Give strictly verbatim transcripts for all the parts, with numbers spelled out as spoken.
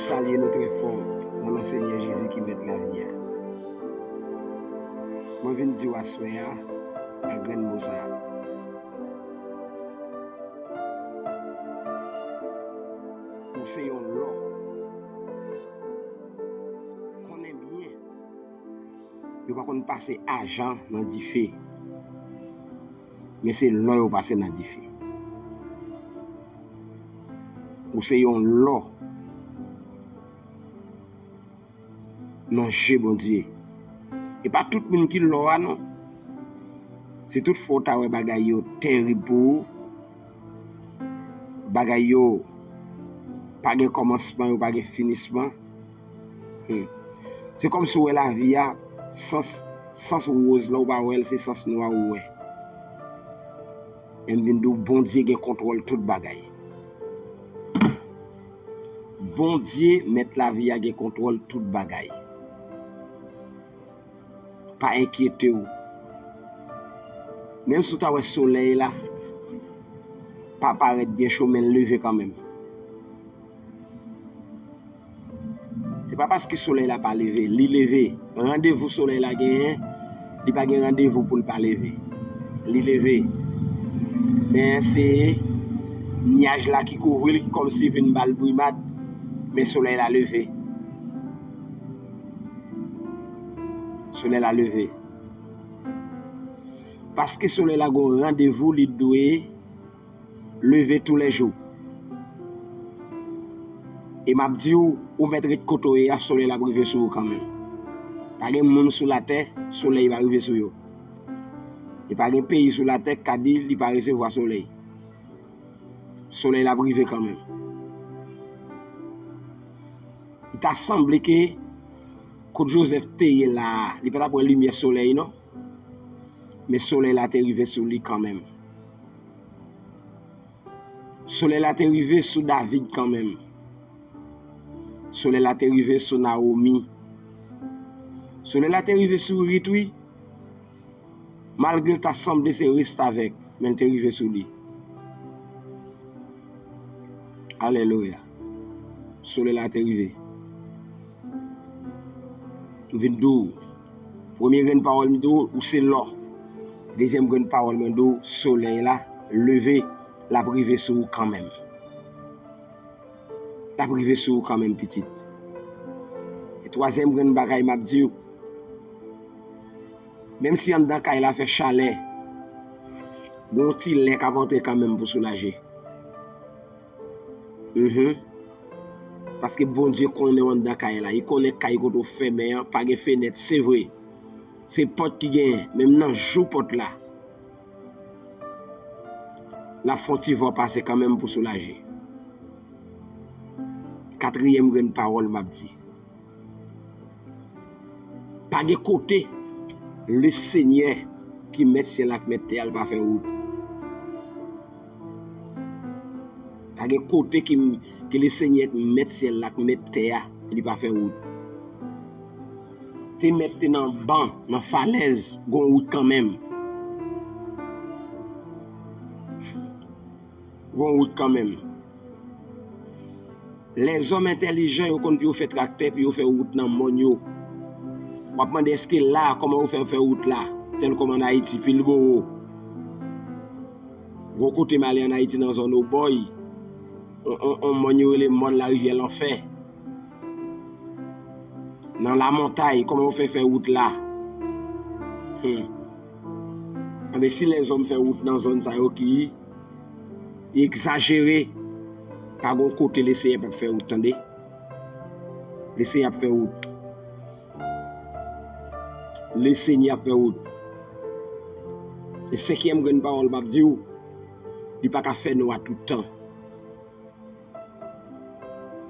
Salye nou trè fò nan non Senyè Jezi ki Mèt lavi a. Mwen vin di w aswè a, nan grenn mo sa a. Ou se yon lò. Konnen byen, yo pa konn pase ajan nan dife. Men se lò yo pase nan dife. Ou se yon lò nan je Bondye. E pa tout moun ki lò a non. Si toutfwa w ta wè bagay yo terib pou ou, bagay yo pa gen kòmansman, yo pa gen finisman. Hmm. Se kòmsi w wè lavi a, sans, sans woz la, ou pa wè l, se sans nwa ou wè. E m vin di w, Bondye gen kontwòl tout bagay. Bondye, Mèt lavi a, gen kontwòl tout bagay. Pa enkyete w. Menm si w ta wè solèy la pa parèt byen cho, men l leve kanmenm. Se pa paske solèy la pa leve, li leve. Randevou solèy la genyen, li pa gen randevou pou l pa leve. Li leve. Men se nyaj la ki kouvri l, ki kòmsi vin ba l brimad, men solèy la leve. Solèy la leve. Paske solèy la gon randevou, li dwe leve toulèjou. E m ap di w, ou mèt ret kote w ye a, solèy la ap rive sou ou kanmenm. Pa gen moun sou latè, solèy pa rive sou yo. E pa gen peyi sou latè k ka di li pa resevwa solèy. Solèy la ap rive kanmenm. Li ta sanble ke kot Jozèf te ye la a, li pa t ap wè limyè solèy non. Men solèy la te rive sou li kanmenm. Solèy la te rive sou David kanmenm. Solèy la te rive sou Nawomi. Solèy la te rive sou Rit, wi. Malgre l ta sanble se restavèk, men l te rive sou li. Alelouya. Solèy la te rive. M vin di w, premye grenn pawòl m di w, ou se lò. Dezyèm grenn pawòl mwen di w, solèy la leve, l ap rive sou ou kanmenm. L ap rive sou ou kanmenm, pitit. E twazyèm grenn bagay m ap di w, menm si anndan kay la fè chalè, gon ti lè k ap antre kanmenm pou soulaje. Mhm. Paske Bondye konnen w anndan kay la. Li konnen kay kote w fèmen an, pa gen fenèt, se vre. Se pòt ki genyen, menm nan jou pòt la, l ap fè yon ti vò pase kanmenm pou soulaje. Katriyèm grenn pawòl m ap di. Pa gen kote Lesenyè ki mèt syèl la ak mèt tè a, li pa fè wout. Pa gen kote ki, ki Lesenyè ki mèt syèl la ak mèt tè a, li pa fè wout. Te mèt te nan ban, nan falèz, gon wout kanmenm. Gon wout kanmenm. Lèzòm entèlijan yo konn pou yo fè traktè, pou yo fè wout nan mòn yo. W ap mande èske la, kòman yo fè fè wout la? Tèl kòm ann Ayiti, Pilbowo. Gwo kote m ale ann Ayiti nan zòn Obòy, on, on, on mòn yo rele mòn Larivyè Lanfè. Nan Lamontay, kòman yo fè fè wout la? Hmm. Anben, si lèzòm fè wout nan zòn sa yo ki egzajere, pa gon kote Lesenyè p ap fè wout, tande. Lesenyè ap fè wout. Lesenyè ap fè wout. E senkyèm grenn pawòl m ap di w, li pa ka fè nwa tout tan.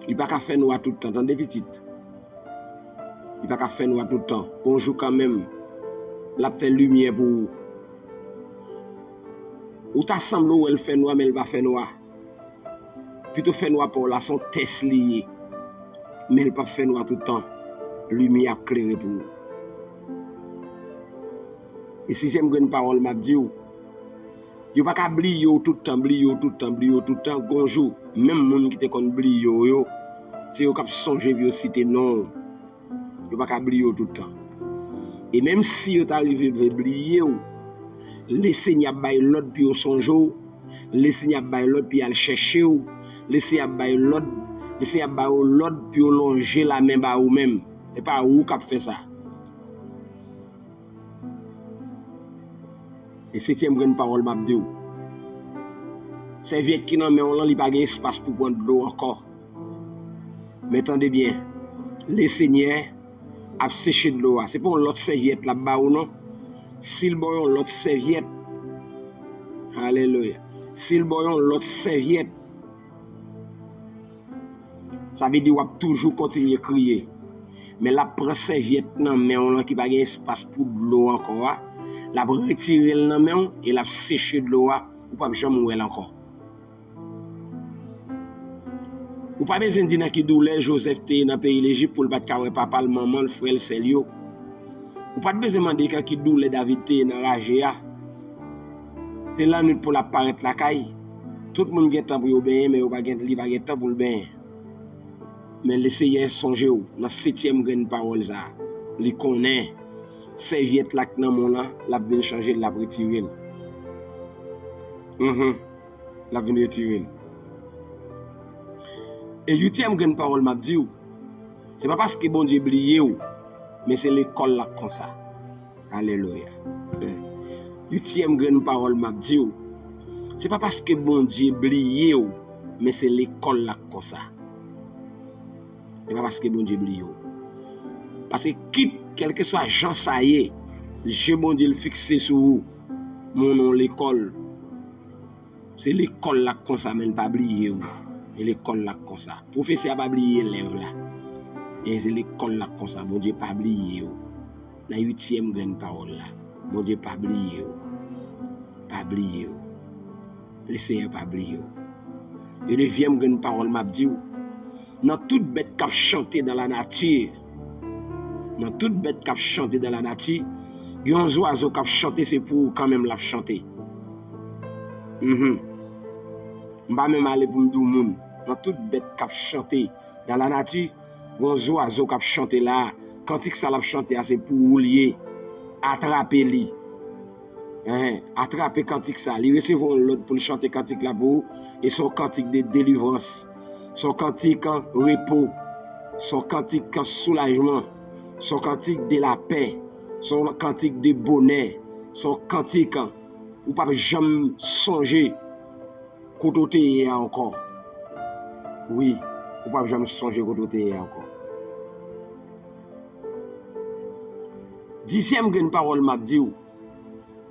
Li pa ka fè nwa tout tan, tande pitit. Li pa ka fè nwa tout tan. Gon jou kanmenm, l ap fè limyè pou ou. Ou ta sanble w wè l fè nwa, men l pa fè nwa. Pito fè nwa pa w la, se yon tès li ye. Men l p ap fè nwa tout tan. Limyè ap klere pou ou. E sizyèm grenn pawòl m ap di w, yo pa ka bliye w tout tan, bliye w tout tan, bliye w tout tan. Gon jou, menm moun ki te konn bliye w yo, Se yo k ap sonje pou yo site non w. Yo pa ka bliye w tout tan. E menm si yo ta rive vle bliye w, Lesenyè ap bay lòd pou yo sonje w. Lesenyè ap bay lòd pou y al chèche w. Lesenyè ap bay lòd, Lesenyè ap ba yo lòd pou yo lonje lamen ba ou menm. E pa ou k ap fè sa. E setyèm grenn pawòl m ap di w. Sèvyèt ki nan men w lan, li pa gen espas pou pran dlo ankò. Men tande byen, Lesenyè ap seche dlo a. Se pa yon lòt sèvyèt l ap ba ou non. Si l ba w yon lòt sèvyèt, alelouya. Si l ba w yon lòt sèvyèt, sa vle di w ap toujou kontinye kriye. Men l ap pran sèvyèt nan men w lan ki pa gen espas pou dlo ankò a. L ap retire l nan men w e l ap seche dlo a. Ou p ap janm wè l ankò. Ou pa bezwen di nan ki doulè Jozèf te ye nan peyi Lejip pou l pa t ka wè papa l, manman l, frè l, sè l yo. Ou pa t bezwen mande nan ki doulè David te ye nan raje a. Se lannwit pou l ap parèt lakay. Tout moun gen tan pou yo benyen, men yo pa gen, li pa gen tan pou l benyen. Men Leseyè sonje w nan setyèm grenn pawòl sa a. Li konnen sèvyèt la k nan men w lan, l ap vin chanje l, l ap retire l. Mhm. L ap vin retire l. E uityèm grenn pawòl m ap di w, se pa paske Bondye bliye w, men se lekòl la k konsa. Alelouya. Uityèm grenn pawòl m ap di w, se pa paske Bondye bliye w, men se lekòl la k konsa. Se pa paske Bondye bliye w. Paske kit, kèlkeswa jan sa ye, je Bondye l fikse sou ou. Moun ou lekòl. Se lekòl la k konsa, men l pa bliye w. E lekòl la k konsa. Pwofesè a pa bliye elèv la. E se lekòl la k konsa. Bondye pa bliye w. Nan uityèm grenn pawòl la. Bondye pa bliye w. Pa bliye w. Leseyè pa bliye w. E nevyèm grenn pawòl m ap di w. Nan tout bèt k ap chante dans la nature, nan tout bèt k ap chante dans la nature, gen yon zwazo k ap chante, se pou ou kanmenm l ap chante. Mhm. M pa menm ale pou m di w moun. Nan tout bèt k ap chante dans la nature, gen yon zwazo k ap chante la. Kantik sa l ap chante a, se pou ou l ye. Atrape li. Enhen, atrape kantik sa. Li resevwa yon lòd pou l chante kantik la pou ou. E se yon kantik de delivrans. Se yon kantik an repo. Se yon kantik an soulajman. Se yon kantik de lapè. Se yon kantik de bonè. Se yon kantik an, ou p ap janm sonje kote w te ye a ankò. Wi, ou p ap janm sonje kote w te ye a ankò. Dizyèm grenn pawòl m ap di w,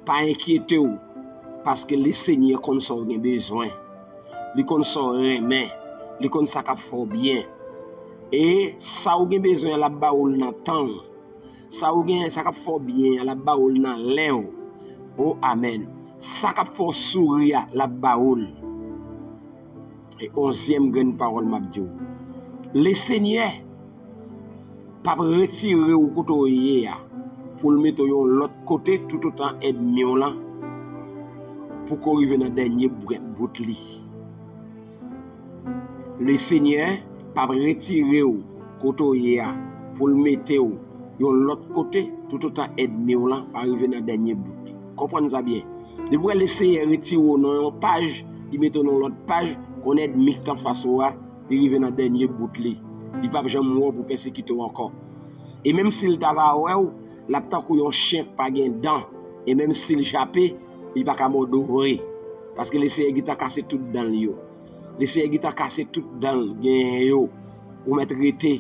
pa enkyete w, paske Lesenyè konn sa w gen bezwen. Li konn sa w renmen. Li konn sa k ap fè w byen. E sa w gen bezwen an, l ap ba w l nan tan w. Sa w gen, sa k ap fè w byen an, l ap ba w l nan lè w. O, amèn. Sa k ap fè w souri a, l ap ba w l. E onzyèm grenn pawòl m ap di w. Lesenyè p ap retire w kote w ye a pou l mete w yon lòt kote toutotan ènmi w lan poko rive nan dènye bwèt bout li. Lesenyè p ap retire w kote w ye a pou l mete w yon lòt kote toutotan ènmi w lan pa rive nan dènye bout li. Konprann sa byen. Depi w wè Lesenyè retire w nan yon paj, li mete w nan yon lòt paj, konnen ènmi k t anfas ou a, li rive nan dènye bout li. Li p ap janm wè w pou pèsekite w ankò. E menm si l ta va wè w, l ap tankou yon chen k pa gen dan. E menm si l chape, li pa ka mòde w vre. Paske Lesenyè gentan kase tout dan l yo. Lesenyè gentan kase tout dan l genyen yo. Ou mèt rete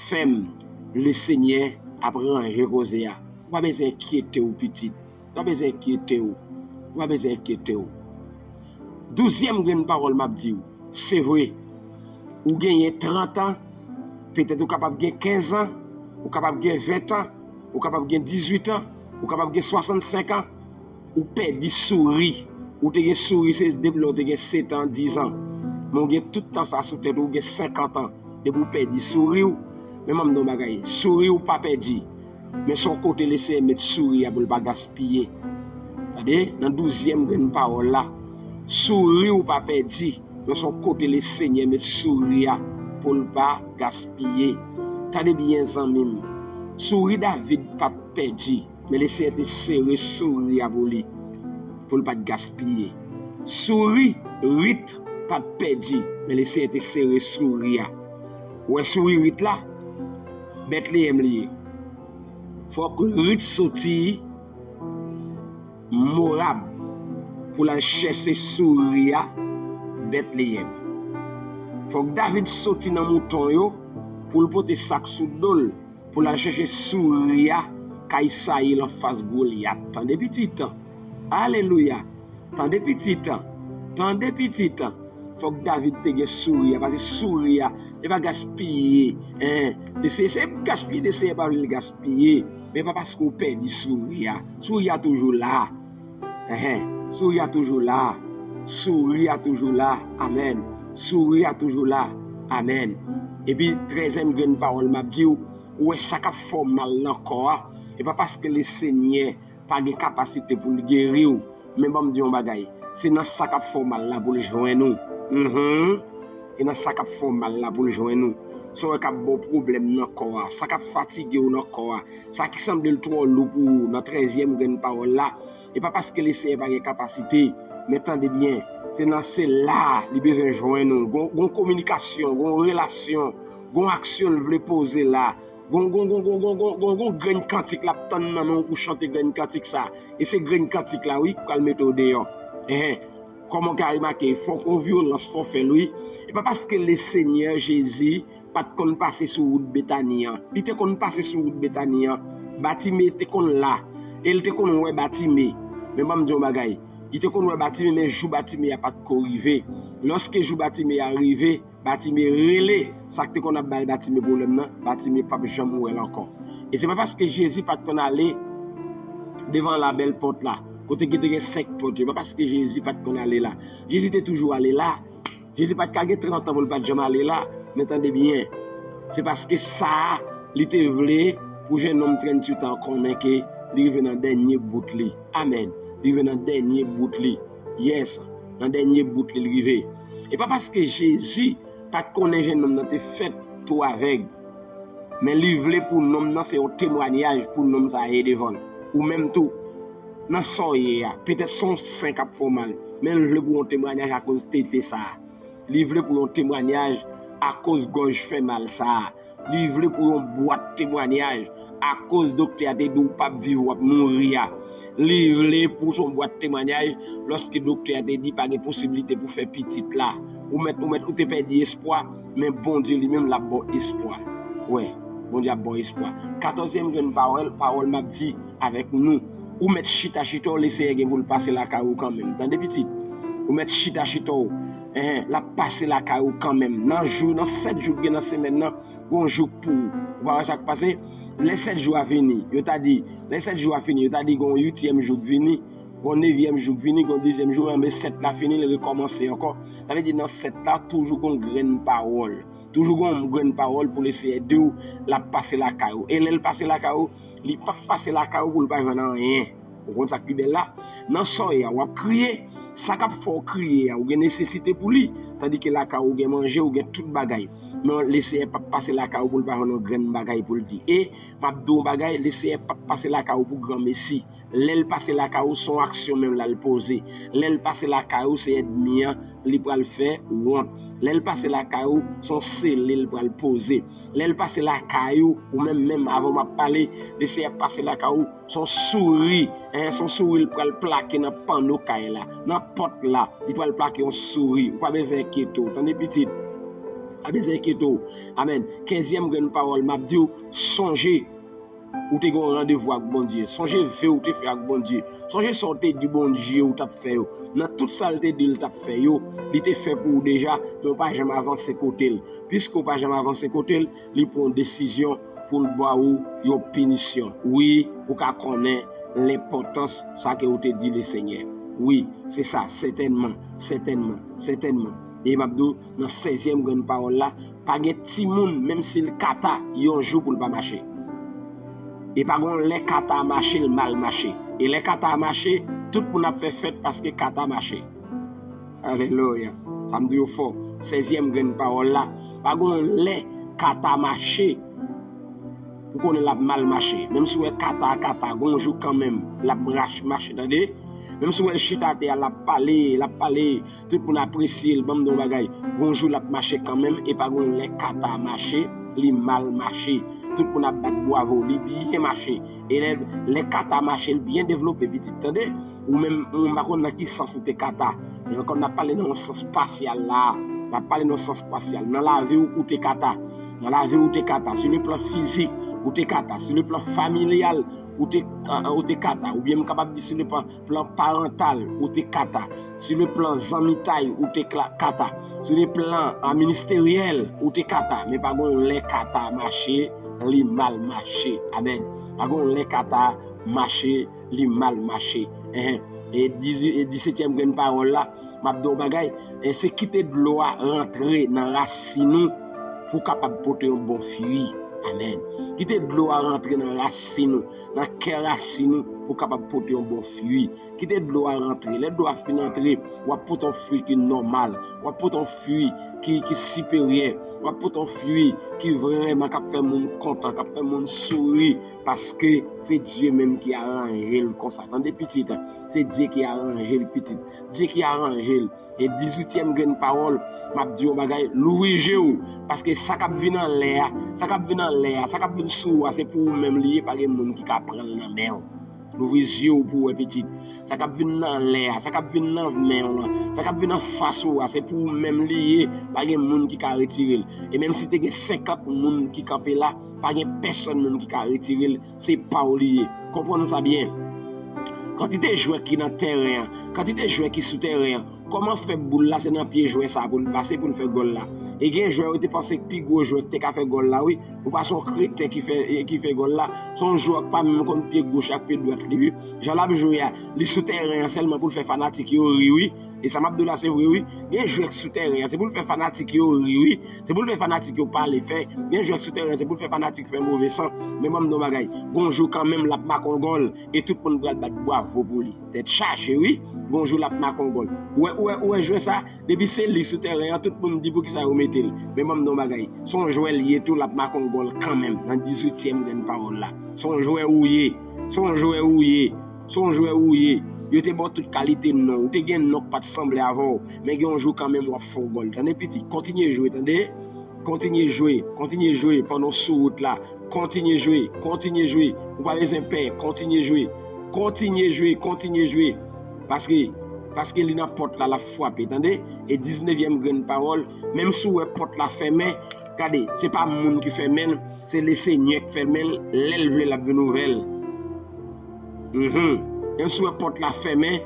fèm. Lesenyè ap ranje koze a. Ou pa bezwen enkyete w, pitit. Ou pa bezwen enkyete w. Ou pa bezwen enkyete w. Douzyèm grenn pawòl m ap di w. Se vre. Ou genyen trant an, petèt ou kapab gen kenz an, ou kapab gen ven an, ou kapab gen dizuit an, ou kapab gen swasannsenk an, ou pèdi souri. Ou te gen souri se depi lè w te gen sèt an, diz an. Men w gen tout tan sa sou tèt ou, ou gen senkant an. Depi w pèdi souri w, men ban m di w yon bagay, souri w pa pèdi. Men se yon kote Lesenyè met souri a pou l pa gaspiye. Tande, nan douzyèm grenn pawòl la, souri w pa pèdi. Men se yon kote Lesenyè met souri a pou l pa gaspiye. Tande byen, zanmi m. Souri David pa t pèdi, men Lesenyè te sere souri a pou li, pou l pa t gaspiye. Souri Rit pa t pèdi, men Lesenyè te sere souri a. Ou wè souri Rit la? Betleyèm li ye. Fòk Rit soti Moab pou l al chèche souri a Betleyèm. Fòk David soti nan mouton yo pou l pote sak sou do l, pou l al chèche souri a kay Sayil anfas Golyat. Tande pitit. Alelouya. Tande pitit. Tande pitit. Fòk David te gen souri a, paske souri a, li pa gaspiye. Hein? Li se, se gaspiye, Lesenyè pa vle l gaspiye. Men pa paske w pèdi souri a. Souri a toujou la. Enhen. Souri a toujou la. Souri a toujou la. Amèn. Souri a toujou la. Amèn. Epi, trèzyèm grenn pawòl m ap di w, ou wè sa k ap fè w mal nan kò a, e pa paske Lesenyè pa gen kapasite pou l geri w. Men ban m di yon bagay, se nan sa k ap fè w mal la pou l jwenn ou. Mhm. E nan sa k ap fè w mal la pou l jwenn ou. Sa w wè k ap ba w pwoblèm nan kò a, sa k ap fatige w nan kò a, sa ki sanble l twò lou pou ou nan trèzyèm grenn pawòl la, e pa paske Lesenyè pa gen kapasite, men tande byen, se nan se la li bezwen jwenn ou. Gon, gon kominikasyon, gon relasyon, gon aksyon l vle poze la. Gon, gon, gon, gon, gon, gon, gon, gon grenn kantik l ap tann nan men w pou chante grenn kantik sa. E se grenn kantik la, wi, k pral mete w deyò. Enhen. Kòman w ka remake, fòk yon vyolans fò fè l, wi. E pa paske Lesenyè Jezi pa t konn pase sou wout Betani an. Li te konn pase sou wout Betani an. Batime te konn la. E l te konn wè Batime. Men ban m di yon bagay. Li te konn wè Batime, men jou Batime a pa t ko rive. Lòske jou Batime a rive, Batime rele sa k te konn ap bay Batime pwoblèm nan, Batime p ap janm wè l ankò. E se pa paske Jezi pa t konn ale devan labèl pòt la, kote ki te gen senk pòt yo, pa paske Jezi pa t konn ale la. Jezi te toujou ale la. Jezi pa t ka gen trant an pou l pa t janm ale la. Men tande byen, se paske sa a, li te vle pou jennonm tranntuit an konnen ke li rive nan dènye bout li. Amèn. Li rive nan dènye bout li. Yes, nan dènye bout li, li rive. E pa paske Jezi pa t konnen jennonm nan te fèt tou avèg. Men li vle pou nonm nan se yon temwanyaj pou nonm sa a ye devan l. Ou menm tou, nan sa w ye a, petèt se yon sen k ap fè w mal, men l vle pou yon temwanyaj akoz tete sa a. Li vle pou yon temwanyaj akoz gòj fè mal sa a. Li vle pou yon bwat temwanyaj akoz doktè a te di w p ap viv, w ap mouri a. Li vle pou yon bwat temwanyaj lòske doktè a te di pa gen posiblite pou fè pitit la. Ou mèt, ou mèt, ou te pèdi espwa, men Bondye li menm l ap ba w espwa. Wè, Bondye ap ba w espwa. Katòzyèm grenn pawòl, pawòl m ap di avèk nou. Ou mèt chita, chita w, Lesenyè gen pou l pase lakay ou kanmenm. Tande pitit. Ou mèt chita, chita w. Enhen, l ap pase lakay ou kanmenm. Nan jou, nan sèt jou k gen nan semèn nan, gon jou k pou ou. Ou pa wè sa k pase? Lè sèt jou a fini, yo ta di, lè sèt jou a fini, yo ta di gon uityèm jou k vini, gon nevyèm jou k vini, gon dizyèm jou, men sèt la fini, li rekòmanse ankò. Sa vle di nan sèt la, toujou gon grenn pawòl. Toujou gon grenn pawòl pou Lesenyè di w, l ap pase lakay ou. E lè l pase lakay ou, li p ap pase lakay ou pou l pa jwenn anyen. Ou konn sa k pi bèl la? Nan sa w ye a, w ap kriye. Sa k ap fè w kriye a, ou gen nesesite pou li. Tandike lakay ou gen manje, ou gen tout bagay. Men Lesenyè p ap pase lakay ou pou l pa jwenn yon grenn bagay pou l di. E m ap di w yon bagay, Lesenyè p ap pase lakay ou pou granmesi. Lè l pase lakay ou, se yon aksyon menm l al poze. Lè l pase lakay ou, se ènmi an li pral fè wont. Lè l pase lakay ou, se yon sele l pral poze. Lè l pase lakay ou, ou menm menm, avan m ap pale, Lesenyè ap pase lakay ou, se yon souri, en, se yon souri l pral plake nan panno kay la, nan pòt la, li pral plake yon souri. Ou pa bezwen enkyete w, tande pitit. Pa bezwen enkyete w. Amèn. Kenzyèm grenn pawòl m ap di w, sonje, ou te gen yon randevou ak Bondye. Sonje ve ou te fè ak Bondye. Sonje sa w te di Bondye ou t ap fè yo. Nan tout sa l te di l t ap fè yo, li te fè pou ou deja, men ou pa janm avanse kote l. Piske ou pa janm avanse kote l, li pran yon desizyon pou l ba ou yon pinisyon. Wi, ou ka konnen lenpòtans sa ke ou te di Lesenyè. Wi, se sa, sètènman, sètènman, sètènman. E m ap di w, nan sèzyèm grenn pawòl la, pa gen timoun, menm si l kata, yon jou pou l pa mache. E pa gen yon lè kata a mache, l mal mache. E lè kata a mache, tout moun ap fè fèt paske kata mache. Alelouya. Sa m di yo fò. sèzyèm grenn pawòl la. Pa gen yon lè kata mache, ou konnen l ap mal mache. Menm si w wè kata a kata, gen yon jou kanmenm, l ap rach mache, tande. Menm si w wè l chita atè a, l ap pale, l ap pale, tout moun apresye l, ban m di w yon bagay. Gen yon jou l ap mache kanmenm, e pa gen yon lè kata mache, li mal mache. Tout moun ap bat bwavo, li byen mache. E lè, lè kata mache, l byen devlope, pitit, tande. Ou menm, ou menm, m pa konn nan ki sans ou te kata. Men kòm n ap pale nan yon sans pasyal la, n ap pale nan yon sans pasyal. Nan lavi w, ou te kata. Nan lavi w, ou te kata. Sou le plan fizik, ou te kata. Sou le plan familyal, ou te, ou te kata. Oubyen m kapab di sou le plan, plan parantal, ou te kata. Sou le plan zanmitay, ou te kla-, kata. Sou le plan, a, ministeryèl, ou te kata. Men pa gen yon lè kata mache, li mal mache. Amèn. Pa gen yon lè kata mache, li mal mache. Enhen. E dizuit, e disetyèm grenn pawòl la, m ap di w yon bagay, e se kite dlo a rantre nan rasin ou pou w kapab pote yon bon fwi. Amèn. Kite dlo a rantre nan rasin ou, nan kè rasin ou, pou w kapab pote yon bon fwi. Kite dlo a rantre. Lè dlo a fin antre, w ap pote yon fwi ki nòmal. W ap pote yon fwi ki, ki siperyè. W ap pote yon fwi ki vrèman k ap fè moun kontan, k ap fè moun souri. Paske se Dye menm ki aranje l konsa. Tande pitit, se Dye ki aranje l pitit. Dye ki aranje l. E dizuityèm grenn pawòl, m ap di yon bagay, louvri je w. Paske sa k ap vin anlè a, sa k ap vin anlè a, sa k ap vin sou ou a, se pou ou menm li ye, pa gen moun ki ka pran l nan men w. Louvri zye w pou w wè pitit. Sa k ap vin nan anlè a, sa k ap vin nan men w lan, sa k ap vin anfas ou a, se pou ou menm li ye, pa gen moun ki ka retire l. E menm si te gen senkant moun ki kanpe la, pa gen pèsonn menm ki ka retire l, se pa w li ye. Konprann sa byen. Kantite jwè ki nan tèren an, kantite jwè ki sou tèren an, kòman fè boul la se nan pye jwè sa pou l pase pou l fè gòl la? E gen jwè yo te panse pi gwo jwè ki te ka fè gòl la, wi. Ou pa se yon kreten ki fè, ki fè gòl la. Se yon jwè k pa menm konn pye goch ak pye dwat li, wi. Jan l ap jwe a, li sou tèren an sèlman pou l fè fanatik yo ri, wi. E sa m ap di w la, se vre, wi. Gen jwè k sou tèren an, se pou l fè fanatik yo ri, wi. Se pou l fè fanatik yo pale, fè. Gen jwè k sou tèren an, se pou l fè fanatik fè move san. Men ban m di w yon bagay. Gon jou kanmenm, l ap make yon gòl, e tout moun pral bat bwavo pou li. Tèt chaje, wi. Gon jou, l ap make yon gòl. Ou wè, ou wè, ou wè jwè sa? Depi se li sou tèren an, tout moun di poukisa yo mete l. Men ban m di w yon bagay. Se yon jwè l ye tou, l ap make yon gòl kanmenm nan dizuityèm grenn pawòl la. Se yon jwè ou ye. Se yon jwè ou ye. Se yon jwè ou ye. Yo te ba w tout kalite non. Ou te gen non k pa t sanble avè w. Men gen yon jou kanmenm w ap fè yon gòl. Tande pitit, kontinye jwe, tande. Kontinye jwe, kontinye jwe pandan w sou wout la. Kontinye jwe, kontinye jwe. Ou pa bezwen pè, kontinye jwe. Kontinye jwe, kontinye jwe. Paske, paske li nan pòt la, l ap frape, tande? E diznevyèm grenn pawòl, menm si w wè pòt la fèmen, gade, se pa moun ki fèmen l, se Lesenyè k fèmen l, lè l vle, l ap vin ouvè l. Mhm. Menm si w wè pòt la fèmen,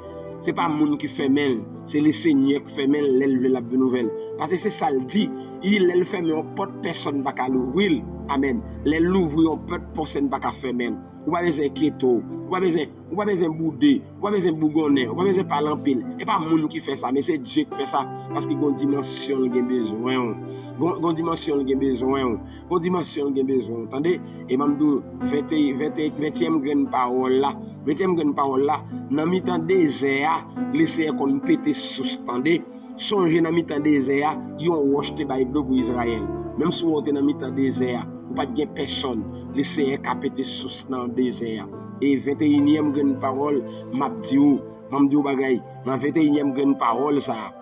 se pa moun ki fèmen l, se Lesenyè k fèmen l, lè l vle, l ap vin ouvè l. Paske se sa l di, li di, lè l fèmen yon pòt, pèsonn pa ka louvri l. Amèn. Lè l louvri yon pòt, pèsonn pa ka fèmen l. Ou pa bezwen enkyete w. Ou pa bezwen, ou pa bezwen boude. Ou pa bezwen bougonnen. Ou pa bezwen pale anpil. E pa moun ki fè sa, men se Dye ki fè sa. Paske gon dimansyon l gen bezwen w. Gon, gon dimansyon l gen bezwen w. Gon dimansyon l gen bezwen w. Tande? E ban m di w, venteyen, venteyen, ventyèm grenn pawòl la. Ventyèm grenn pawòl la, nan mitan dezè a, Lesenyè konn pete sous, tande? Sonje nan mitan dezè a, yon wòch te bay dlo pou Izrayèl. Menm si w te nan mitan dezè a, ou pa t gen pèsonn, Lesenyè ka pete sous nan dezè a. E venteyinyèm grenn pawòl, m ap di w, m ap di w bagay, nan venteyinyèm grenn pawòl sa a,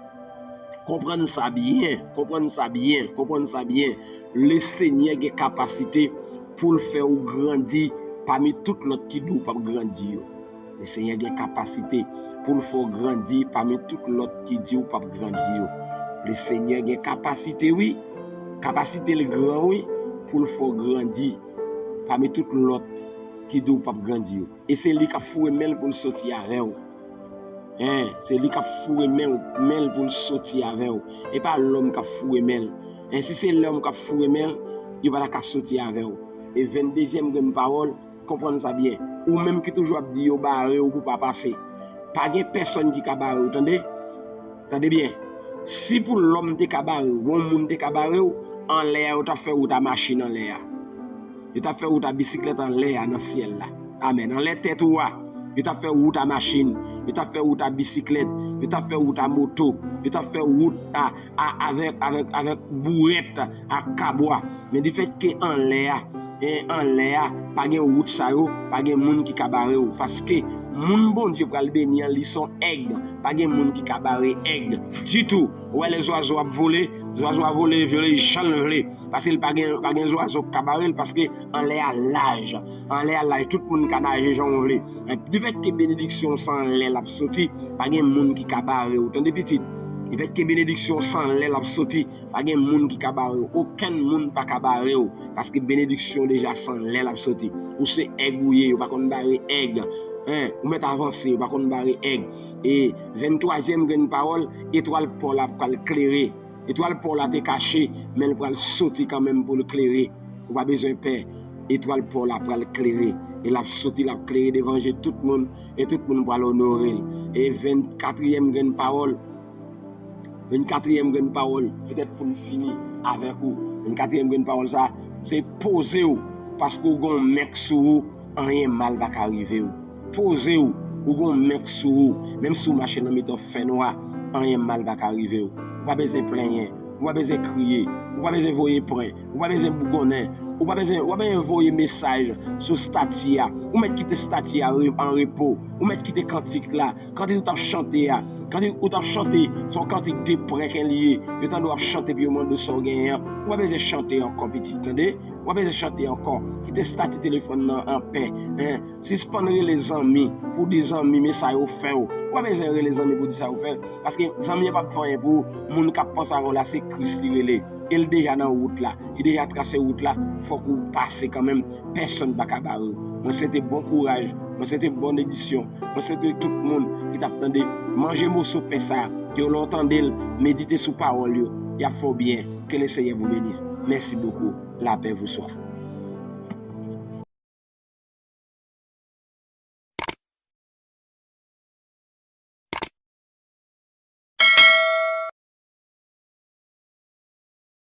konprann sa byen, konprann sa byen, konprann sa byen. Lesenyè gen kapasite pou l fè w grandi pami tout lòt ki di w p ap grandi yo. Lesenyè gen kapasite pou l fè w grandi pami tout lòt ki di w p ap grandi yo. Lesenyè gen kapasite, wi. Kapasite l gran, wi, pou l fè w grandi pami tout lòt ki di w p ap grandi yo. E se li k ap foure men l pou l soti avè w. Hein, se li k ap foure men w, men l pou l soti avè w. E pa lòm k ap foure men l. Hein, si se lòm k ap foure men l, yo pa ta ka soti avè w. E venndezyèm grenn pawòl, konprann sa byen. Ou menm ki toujou ap di yo bare w pou pa pase. Pa gen pèsonn ki ka bare w, tande? Tande byen. Si pou lòm te ka bare w, yon moun te ka bare w, anlè a yo t ap fè wout a machin anlè a. Yo t ap fè wout a bisiklèt anlè a nan syèl la. Amèn. Anlè tèt ou a. Yo t ap fè wout a machin, yo t ap fè wout a bisiklèt, yo t ap fè wout a moto, yo t ap fè wout a, a, avèk, avèk, avèk bourèt, a kabwa. Men difèt ke anlè a, e anlè a, pa gen wout sa yo, pa gen moun ki ka bare w. Paske moun Bondye pral beni an, li se yon èg. Pa gen moun ki ka bare èg ditou. Ou wè lè zwazo ap vole, zwazo a vole, vole jan l vle. Paske l pa gen, pa gen zwazo k ka bare l, paske anlè a laj. Anlè a laj, tout moun ka naje jan w vle. Men difèt ke benediksyon se anlè l ap soti, pa gen moun ki ka bare w. Tande pitit, difèt ke benediksyon se anlè l ap soti, pa gen moun ki ka bare w. Okenn moun pa ka bare w, paske benediksyon deja se anlè l ap soti. Ou se èg ou ye, yo pa konn bare èg. Hein, ou mèt avanse, yo pa konn bare èg. E venntwazyèm grenn pawòl, etwal pa w la pral klere. Etwal pa w la te kache, men l pral soti kanmenm pou l klere. Ou pa bezwen pè. Etwal pa w la pral klere. E l ap soti, l ap klere devan je tout moun. E tout moun pral onore l. E vennkatriyèm grenn pawòl. Vennkatriyèm grenn pawòl, petèt pou n fini avèk ou. Vennkatriyèm grenn pawòl sa, se poze w, paske w gen yon menk sou ou, anyen mal pa ka rive w. Poze w, ou gen yon menk sou ou, menm si w mache nan mitan fènwa, anyen mal pa ka rive w. Ou pa bezwen plenyen, ou pa bezwen kriye, ou pa bezwen voye pwen, ou pa bezwen bougonnen, ou pa bezwen, ou pa bezwen voye mesaj sou stati a. Ou mèt kite stati a re-, an repo, ou mèt kite kantik la, kantik ou t ap chante a, kantik ou t ap chante, se yon kantik de pwen ke li ye. Yo tande w ap chante epi yo mande w sa w genyen an. Ou pa bezwen chante ankò, pitit, tande? Ou pa bezwen chante ankò. Kite stati telefòn nan an pè. Hein? Sispann rele zanmi pou di zanmi men sa yo fè w. Ou pa bezwen rele zanmi pou di sa yo fè w. Paske zanmi an p ap fè anyen pou ou. Moun k ap panse avè w la, se Kris li rele. E l deja nan wout la. Li deja trase wout la. Fòk ou pase kanmenm. Pèsonn pa ka bare w. Mwen swete bon kouraj. Mwen swete bòn edisyon. Mwen swete tout moun ki t ap tande, manje moso pen sa. Ke lè w tande l, medite sou pawòl yo. Y ap fè w byen. Que le Seigneur vous bénisse. Merci beaucoup. La paix vous soit.